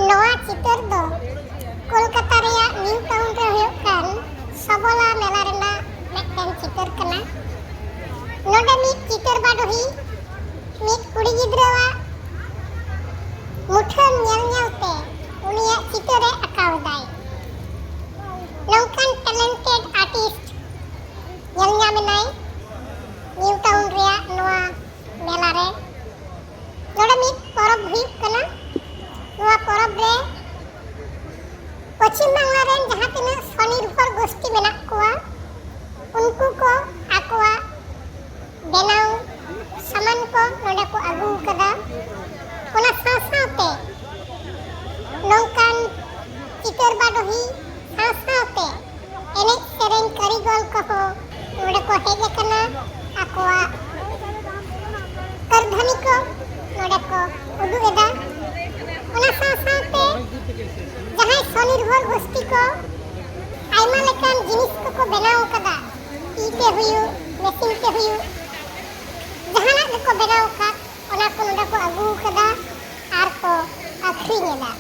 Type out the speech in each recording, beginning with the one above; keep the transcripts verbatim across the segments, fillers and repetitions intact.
ᱱᱚᱣᱟ ᱪᱤᱛᱟᱹᱨ ᱫᱚ ᱠᱳᱞᱠᱟᱛᱟ ᱨᱮᱭᱟᱜ ᱱᱤᱭᱩ ᱴᱟᱣᱩᱱ ᱨᱮ ᱦᱩᱭᱩᱜ ᱠᱟᱱ ᱥᱚᱵᱚᱞᱟ ᱢᱮᱞᱟ ᱨᱮᱱᱟᱜ ᱢᱤᱫᱴᱮᱱ ᱪᱤᱛᱟᱹᱨ ᱠᱟᱱᱟ᱾ ᱱᱚᱰᱮ ᱢᱤᱫ ᱪᱤᱛᱟᱹᱨ ᱵᱟᱰᱚᱦᱤ ᱢᱤᱫ ᱠᱩᱲᱤ ᱜᱤᱫᱽᱨᱟᱹᱣᱟᱜ ᱢᱩᱴᱷᱟᱹᱱ ᱧᱮᱞ ᱧᱮᱞ ᱛᱮ ᱩᱱᱤᱭᱟᱜ ᱪᱤᱛᱟᱹᱨ ᱮ ᱟᱸᱠᱟᱣ ᱮᱫᱟᱭ᱾ ᱱᱚᱝᱠᱟᱱ ᱴᱮᱞᱮᱱᱴᱮᱰ ᱟᱨᱴᱤᱥᱴ ᱧᱮᱞ ᱧᱟᱢ ᱮᱱᱟᱭ ᱱᱤᱭᱩ ᱴᱟᱣᱩᱱ ᱨᱮᱭᱟᱜ ᱱᱚᱣᱟ ᱢᱮᱞᱟ ᱨᱮ᱾ ᱱᱚᱰᱮ ᱢᱤᱫ ᱯᱚᱨᱚᱵᱽ ᱦᱩᱭᱩᱜ ᱠᱟᱱᱟ᱾ ᱱᱚᱣᱟ ᱯᱚᱨᱚᱵᱽ ᱨᱮ ᱯᱚᱪᱷᱤᱢ ᱵᱟᱝᱞᱟ ᱨᱮᱱ ᱡᱟᱦᱟᱸ ᱛᱤᱱᱟᱹᱜ ᱥᱚᱱᱤᱨᱵᱷᱚᱨ ᱜᱳᱥᱴᱤ ᱢᱮᱱᱟᱜ ᱠᱚᱣᱟ, ᱩᱱᱠᱩ ᱠᱚ ᱟᱠᱚᱣᱟᱜ ᱵᱮᱱᱟᱣ ᱥᱟᱢᱟᱱ ᱠᱚ ᱱᱚᱰᱮ ᱠᱚ ᱟᱹᱜᱩ ᱟᱠᱟᱫᱟ᱾ ᱚᱱᱟ ᱥᱟᱶ ᱥᱟᱶᱛᱮ ᱱᱚᱝᱠᱟᱱ ᱪᱤᱛᱟᱹᱨ ᱵᱟᱰᱚᱦᱤ ᱥᱟᱶ ᱥᱟᱶᱛᱮ ᱮᱱᱮᱡ ᱥᱮᱨᱮᱧ ᱠᱟᱹᱨᱤᱜᱚᱞ ᱠᱚᱦᱚᱸ ᱱᱚᱰᱮ ᱠᱚ ᱦᱮᱡ ᱟᱠᱟᱱᱟ, ᱟᱠᱚᱣᱟᱜ ᱠᱟᱹᱨᱫᱷᱟᱹᱱᱤ ᱠᱚ ᱱᱚᱰᱮ ᱠᱚ ᱩᱫᱩᱜ ᱮᱫᱟ᱾ ᱚᱱᱟ ᱥᱟᱶ ᱥᱟᱶᱛᱮ ᱡᱟᱦᱟᱸᱭ ᱥᱚᱱᱤᱨᱵᱷᱚᱨ ᱜᱳᱥᱴᱤ ᱠᱚ ᱟᱭᱢᱟ ᱞᱮᱠᱟᱱ ᱡᱤᱱᱤᱥ ᱠᱚᱠᱚ ᱵᱮᱱᱟᱣ ᱟᱠᱟᱫᱟ, ᱛᱤ ᱛᱮ ᱦᱩᱭᱩᱜ, ᱢᱮᱥᱤᱱ ᱛᱮ ᱦᱩᱭᱩᱜ, ᱡᱟᱦᱟᱱᱟᱜ ᱜᱮᱠᱚ ᱵᱮᱱᱟᱣ ᱟᱠᱟᱫ, ᱚᱱᱟ ᱠᱚ ᱱᱚᱰᱮ ᱠᱚ ᱟᱹᱜᱩ ᱟᱠᱟᱫᱟ ᱟᱨ ᱠᱚ ᱟᱹᱠᱷᱨᱤᱧ ᱮᱫᱟ᱾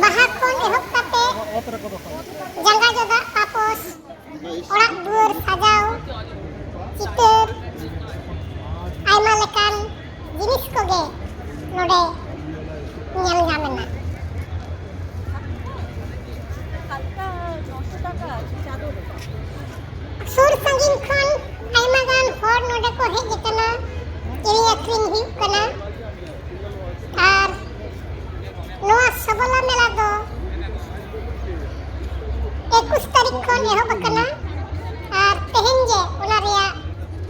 ᱵᱟᱦᱟ ᱠᱷᱚᱱ ᱮᱦᱚᱵ ᱠᱟᱛᱮ ᱡᱟᱸᱜᱟ ᱡᱚᱫᱟᱜ ᱯᱟᱯᱚᱥ, ᱚᱲᱟᱜ ᱫᱩᱣᱟᱹᱨ ᱥᱟᱡᱟᱣ, ᱪᱤᱛᱟᱹᱨ, ᱟᱭᱢᱟ ᱞᱮᱠᱟᱱ ᱡᱤᱱᱤᱥ ᱠᱚᱜᱮ ᱱᱚᱰᱮ ᱧᱮᱞ ᱧᱟᱢ ᱮᱱᱟ᱾ ᱥᱩᱨ ᱥᱟᱺᱜᱤᱧ ᱠᱷᱚᱱ ᱟᱭᱢᱟ ᱜᱟᱱ ᱦᱚᱲ ᱱᱚᱰᱮ ᱠᱚ ᱦᱮᱡ ᱟᱠᱟᱱᱟ, ᱠᱤᱨᱤᱧ ᱟᱹᱠᱷᱨᱤᱧ ᱦᱩᱭᱩᱜ ᱠᱟᱱᱟ᱾ ᱟᱨ ᱱᱚᱣᱟ ᱥᱚᱵᱚᱞᱟ ᱢᱮᱞᱟ ᱫᱚ ᱮᱠᱩᱥ ᱛᱟᱹᱨᱤᱠᱷ ᱠᱷᱚᱱ ᱮᱦᱚᱵ ᱟᱠᱟᱱᱟ ᱟᱨ ᱛᱮᱦᱮᱧ ᱜᱮ ᱚᱱᱟ ᱨᱮᱭᱟᱜ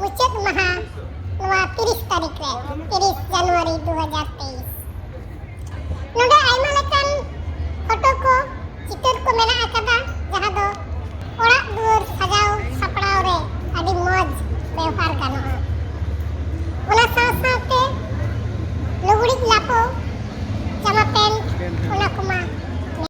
ᱢᱩᱪᱟᱹᱫ ᱢᱟᱦᱟ, ᱱᱚᱣᱟ ᱛᱤᱨᱤᱥ ᱛᱟᱹᱨᱤᱠᱷ ᱨᱮ, ᱛᱤᱨᱤᱥ ᱡᱟᱱᱩᱣᱟᱨᱤ ᱫᱩ ᱦᱟᱡᱟᱨ ᱛᱮᱭᱤᱥ᱾ ᱱᱚᱰᱮ ᱟᱭᱢᱟ ᱞᱮᱠᱟᱱ ᱯᱷᱳᱴᱳ ᱠᱚ, ᱪᱤᱛᱟᱹᱨ ᱠᱚ ᱢᱮᱱᱟᱜ ᱟᱠᱟᱫᱟ, ᱡᱟᱦᱟᱸ ᱫᱚ ᱚᱲᱟᱜ ᱫᱩᱣᱟᱹᱨ ᱥᱟᱡᱟᱣ ᱥᱟᱯᱲᱟᱣ ᱨᱮ ᱟᱹᱰᱤ ᱢᱚᱡᱽ ᱵᱮᱣᱦᱟᱨ ᱜᱟᱱᱚᱜᱼᱟ᱾ ᱚᱱᱟ ᱥᱟᱶ ᱥᱟᱶᱛᱮ ᱞᱩᱜᱽᱲᱤᱡ ᱞᱟᱯᱚ, ᱡᱟᱢᱟ ᱯᱮᱱᱴ, ᱚᱱᱟ ᱠᱚᱢᱟ